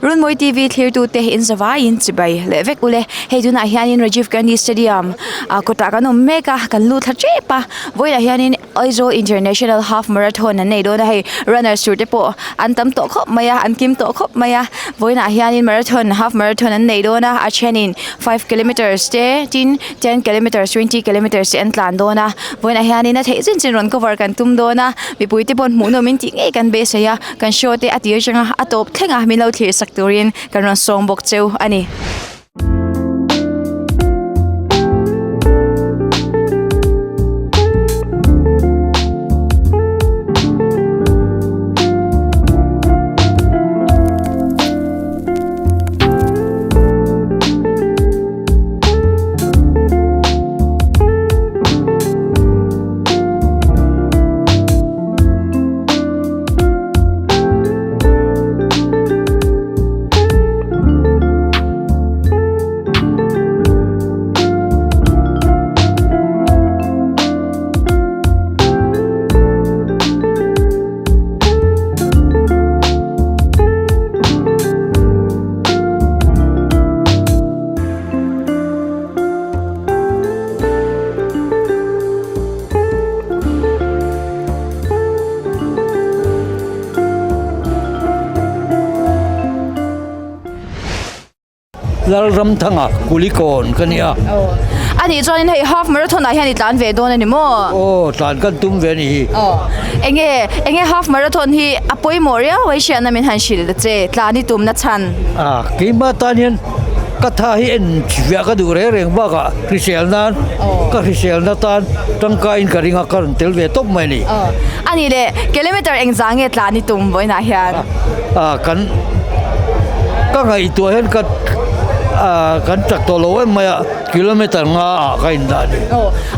Runmawi TV thlirtute in zavaiin chibai leh vek ule. Hei tunah hianin Rajiv Gandhi Stadium ah kawtah kan awm mek a, kan lut thla tep a. Vawiinah hianin Aizawl International Half Marathon an nei dawn a, hei runners tur te pawh an tam tawh khawp mai a, an kim tawh khawp mai a. Vawiinah hianin marathon half marathon an nei dawn a, a thenin five kilometres te tin ten kilometres 20 kilometres te an tlan dawn a. Vawiinah hianin a theih chin chin rawn cover kan tum dawn a, mipui te pawh hmuhnawm in tih ngei kan beisei a. Kan show te a tir atanga a tawp thleng a min lo thlir sak turin kan rawn sawm bawk cheu a ni. Lalramthanga Kulikawn ka nia. A nih chuanin hei half marathon ah hian i tlan ve dawn a ni maw? Aw tlan kan tum ve a ni hi. Aw enge enge half marathon hi a pawimawh riau a i hriatna min han hrilh ta che tlan i tumna chhan. A keimah tan hian Ka tha hi en viah ka duh reng reng bakah hrisel nan ka hriselna tan tangkaiin ka ring a, ka rawn tel ve tawp mai a ni. A nih leh kilometer engzah nge tlan i tum vawiinah hian? A kan ka ngaihtuah hian ka kan chak tawh lo em mai a, kilometer nga ah ka indah a ni.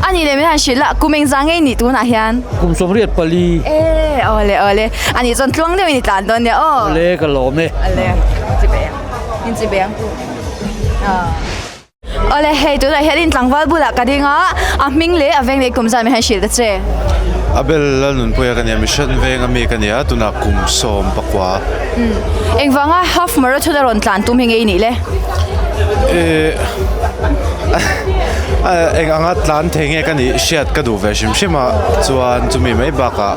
A nih leh min han hrilh a, kum engzah nge i nih tunah hian? Kum 84. E awle awle, a nih chuan tluang deuhin i tlan dawn nia aw. Awle ka lawm e. Awle, chibai ang. Awle hei tunah hianin tlangval bulah ka ding a, a hming leh a veng leh kum zan min han hrilh ta che. Abel Lalnunpuia ka nia, Mission veng ami ka nia, tunah kum 14. Engvanga half marathon a rawn tlan tum hi nge i nih le? Eng anga tlan thei nge ka nih hriat ka duh ve hrim hrim a, chuan chumi mai bakah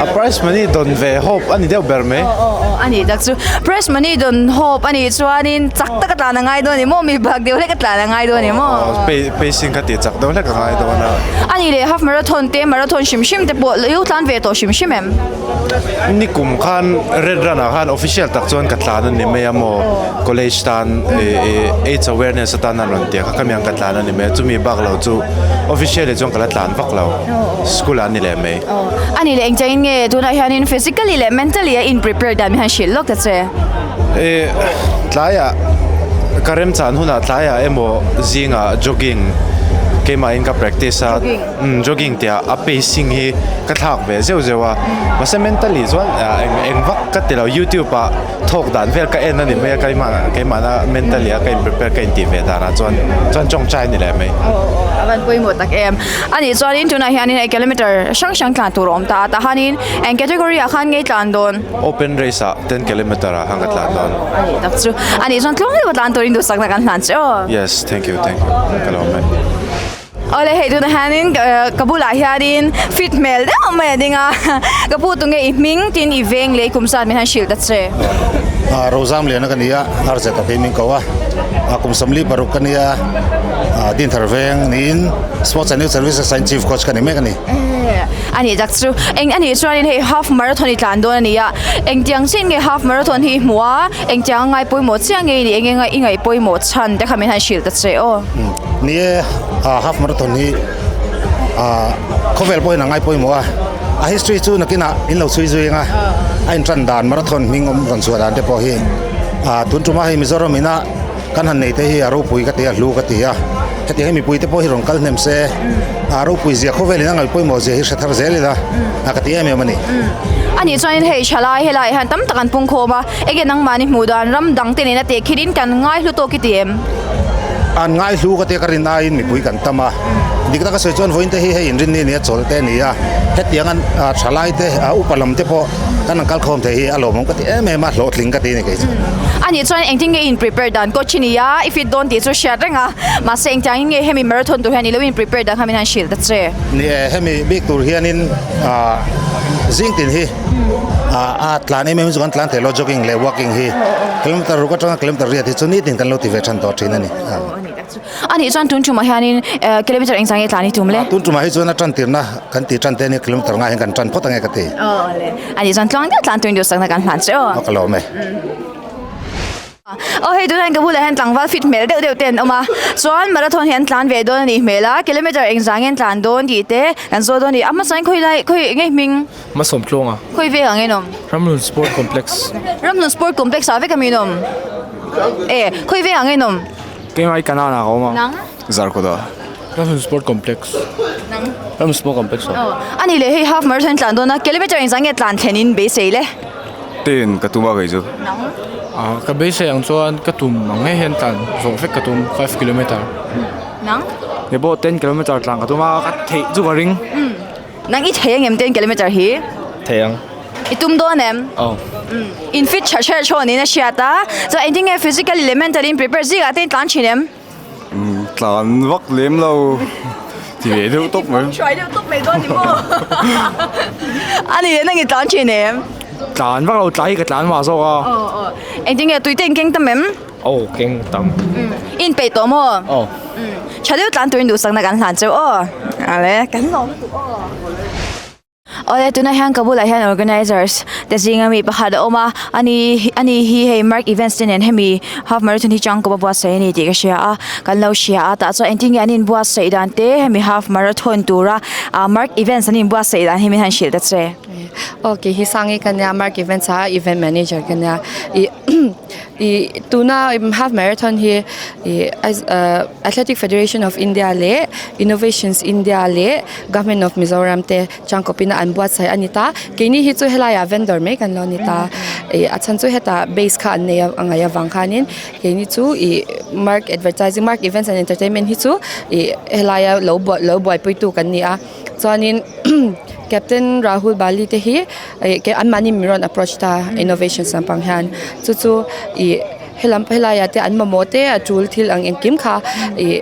A prize money dawn ve hope a ni deuh ber mai. Aw aw aw a nih tak chu. Prize money dawn hope a nih chuanin chak taka tlan a ngai dawn a ni maw? Mi bak deuh hlek a tlan a ngai dawn a ni maw? Aw pacing kha tih chak deuh hlek a ngai dawn a. A nih leh half marathon te marathon hrim hrim te pawh lo tlan ve tawh hrim hrim em? Nikum khan red run ah khan official tak chuan ka tlan a ni mai a maw? College tan AIDS awareness atan an rawn ti a kha khamiang ka tlan a ni mai a chumi bak lo chu officially chuan ka la tlan vak lo school ah a ni leh mai. A nih leh engchangin nge tunah hianin physically leh mentally a in prepare dan min han hrilh lawk ta che. E tlaiah ka remchan hunah tlaiah emaw zingah jogging keimahin ka practice a. Jogging tih ah a pacing hi ka thlak ve zeuh zeuh a mahse mentally chuan eng vak ka ti lo youtube ah thawk dan vel ka en a ni mai a keimah keimah na mentally a ka in prepare ka intih ve dan ah chuan chuan tawngtai a ni leh mai. Aw aw a van pawimawh tak em a nih chuanin tunah hianin hei kilometer hrang hrang tlan tur a awm ta a tah hianin eng category ah khan nge i tlan dawn? Open race ah ten kilometer ah khan ka tlan dawn. A nih tak chu a nih chuan tluang deuh a tlan turin duhsakna kan hlan che aw. Yes thank you thank you ka lo awm e. Awle hei tunah hianin ka bulah hianin fit hmel deuh mai a ding a, ka pu tunge i hming tin i veng leh i kum zat min han hrilh ta che. Rozam Liana ka ni a, RZ a phei min ko a, kum 46 ka ni a, Dinthar veng niin Sports and Youth Services ah Chief Coach ka ni mek a ni. A nih tak chu, eng a nih chuanin hei half marathon i tlan dawn a ni a, engtiang chin nge half marathon hi i hmuh a, engtiang a ngaipawimawh chiah nge i nih, eng eng a i ngaihpawimawh chhan te kha min han hrilh ta che aw. Ni e, half marathon hi khawvel pawhin a ngai pawimawh a, a history chu nakinah in lo chhui zui ang a, a intan dan marathon hming awm rawn chhuah dan te pawh hi tun tuma hei Mizoram ina kan han nei te hi a ropui ka ti a, hlu ka ti a, hetiang hi mipui te pawh hi rawn kal hnem se a ropui zia khawvelin a ngaih pawimawh zia hi hre thar zel ila a ka ti em em a ni. A nih chuanin hei thalai helaiah hian tam tak an pung khawm a, enge nangmahni hmuh dan ram dang te nena tehkhirin kan ngai hlu tawk i ti em? An ngaihlu ka tia ka rin aiin mipui kan tam a, dik taka sawi chuan vawiin te hi hei inrinni nia chawl te a ni a, hetiang an thalai te upa lam te pawh kan han kal khawm thei hi a lawmawm ka ti em em a, hlawhtling ka ti a ni kei chu. A nih chuan engtin nge i in prepare dan coach i ni a, i fit dawn tih chu hriat reng a, mahse engtiangin nge hemi marathon tur hian i lo in prepare dan kha min han hrilh ta che. Ni e, hemi bik tur hianin zing tin hi a tlan em em hi chu kan tlan thei lo jogging leh walking hi kilometer ruk atanga kilometer riat hi chu nitin kan lo ti ve than tawh thin a ni. A nih chuan tun tumah hianin kilometer engzah nge tlan i tum le? Tun tumah hi chuan a tan tirna kan tih tan te ania kilometer nga hian kan tan phawt ange ka ti. A nih chuan tluang deuh tlan turin duhsakna kan hlan che aw. Ka lawm e. Aw hei tunah hian ka bulah hian tlangval fit hmel deuh deuh te an awm a, chuan marathon hi an tlan ve dawn a nih hmel a, kilometer engzah nge an tlan dawn tih te kan zawt dawn a ni. A hmasa in khawi lai khawi nge hming? Hmasawm tluanga. Khawi vek ang in awm? Ramhlun Sport Complex. Ramhlun Sport Complex ah vek ami in awm? E khawi vek ang in awm? Keimah hi Kanan ah ka awm a. Nang? Zarkawt ah. Ramhlun Sport Complex. Nang? Ramhlun Sport Complex ah. Aw a nih leh hei half marathon tlan dawn a, kilometer engzah nge tlan thlen in beisei le? Ten ka tum a kei chu. Ah ka beisei ang chuan ka tum ang ngei hian tlan zawh vek ka tum five kilometer. Nang? Kei pawh ten kilometer tlan ka tum a ka theih chu ka ring. Nang i thei ang em ten kilometer hi? Thei ang. I tum dawn em? Aw. In fit tha hreh thawn in a hriat a, chuan engtin nge physically leh mentally in prepare zingah te in tlan thin em? Tlan vak lem lo ti ve deuh tawp mai. Hruai deuh tawp mai dawn ni maw? A ni nang i tlan thin em? Tlan vak lo, tlai hi ka tlan mah zawk a. Aw aw. Engtin nge tui te in keng tam em? Aw keng tam. In peih tawh maw? Aw. Tha deuh tlan turin duhsakna kan hlan cheu aw. Ale kan lawm lutuk aw. Awle tunah hian ka bulah hian organisers te zinga mi pakhat a awm a ani ani hi hei mark events te nen hemi half marathon hi changkawp a buatsaih a ni tih ka hria a kan lo hria a tah chuan engtin nge an inbuatsaih dan te hemi half marathon tura ah mark events an inbuatsaih dan hi min han hrilh ta che. Aw kei hi Sangi ka nia mark events a event manager ka nia ih ih tuna half marathon hi ih Athletic Federation of India leh Innovations India leh Government of Mizoram te changkawpin a an buatsaih a ni ta. Keini hi chu helaiah vendor mai kan lo ni ta. Ih a chhan chu hetah base kha an nei a ngaih avang khanin keini chu ih mark advertising mark events and entertainment hi chu ih helaia lo buai lo buaipuitu kan ni a. Chuanin Captain Rahul Bali te hi ih anmahni min rawn approach ta Innovations lampang hian chu chu ih. Helam helaiah te an mamawh te a tul thil ang engkim kha ih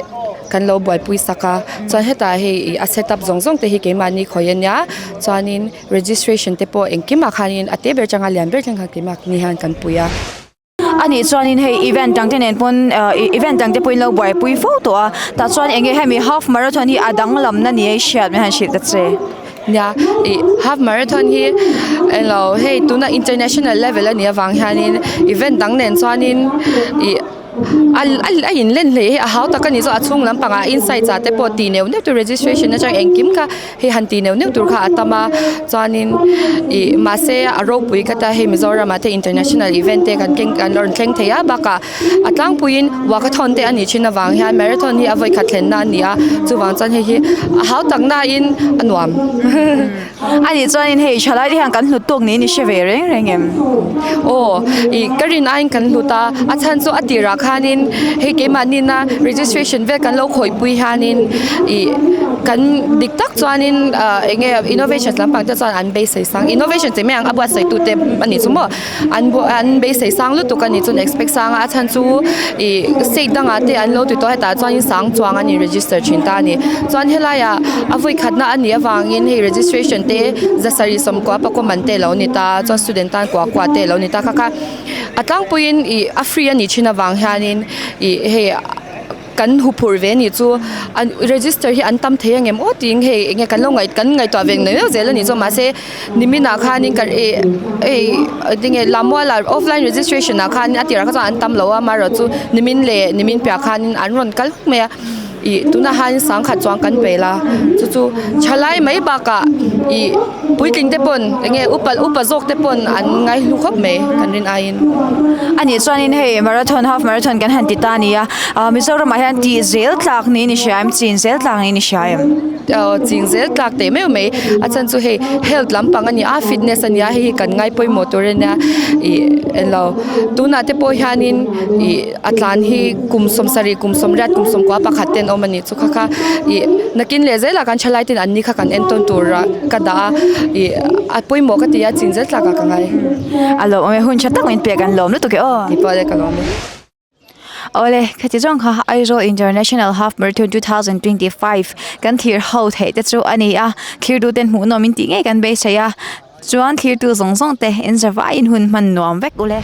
kan lo buaipui sak a chuan hetah hei ih a set up zawng zawng te hi keimahni khawi a nia chuanin registration te pawh engkimah khanin a te ber atanga lian ber thleng kha keimah ni hian kan pui a. A nih chuanin hei event dang te nen pawn ah event dang te pawhin lo buaipui fo tawh a tah chuan eng nge hemi half marathon hi a danglam na ni a i hriat mai han hrilh ta che. Nia, ih half marathon hi englo hei tuna international level a nih avang hianin event dang nen chuanin ih a a in len hle hi a hau tak a ni chu a chhung lampangah inside ah te pawh tih neuh neuh tur registration atang engkim kha hei han tih neuh neuh tur kha a tam a chuanin ih mahse a ropui kha ta hei Mizoram ah te international event te kan keng kan rawn thleng thei a bakah A tlangpuiin walkathon te a nih thin avang hian marathon hi a vawikhat thlenna a ni a, chuvang chuan hei hi a hau tak nain a nuam. A nih chuanin hei thalai te hian kan hlut tawk niin i hre ve reng reng em? Aw, ih ka rin aiin kan hlut a, a chhan chu a tirah khanin hei keimahni-na registration vel kan lo khawihpui hianin ih kan dik tak chuanin ah eng nge innovation lampang te chuan an beisei sang, innovation che mai ang a buatsaitute a nih chu maw. An buah an beisei sang lutuk a nih chuan expect sang a a chhan chu ih state dangah te an lo ti tawh a hetah chuan sang chuang an in register thin ta a ni chuan helaiah a vawi khatna a nih avangin hei registration te zasarih sawmkua pakua man te alo ni ta chuan student tan kua kua te alo ni ta kha kha a tlangpuiin ih a free a nih thin avang hianin ih hei. Kan huphurh ve anih chu an register hi an tam thei angem aw tiin hei enge kan lo ngaih kan ngaihtuah ve mai mai zel anih chu mahse nimin ah khanin ka ih hei tinge Lammuala offline registration ah khan a tirah kha chuan an tam lo a amaherawhchu nimin leh nimin piah khanin an rawn kal huk mai a. Ih tunah hian sangkhat chuang kan pe la chu chu thalai mai bakah ih puitling te pawn eng nge upa upa zawk te pawn an ngai hlu khawp mai kan rin aiin. A nih chuanin hei marathon half marathon kan han ti ta a ni a ah Mizoramah hian tih zel tlak niin i hria em chin zel tlak niin i hria em? Aw ching zel tlak teh meuh mai a chhan chu hei health lampang a ni a fitness a ni a hei hi kan ngai pawimawh tur a nia ih englo tunah te pawh hianin ih. A tlan hi kum sawmsarih kum sawmriat kum sawmkua pakhat te an awm a nih chu kha kha ih nakin leh zelah kan thalai ten an ni kha kan entawn tur a ka dah a ih a pawimawh ka ti a chin zel tlak ah ka ngai. A lawm awm e hun tha tak min pek an lawm lutuk e aw. Tih pawh le ka lawm e. Awle khati zawng kha Aizawl International Half Marathon 2025 kan thlir ho theih te chu a ni a thlir duh ten hmuhnawm in tih ngei kan beisei a chuan thlir tu zawng zawng te in zavaiin hun hman nuam vek ule.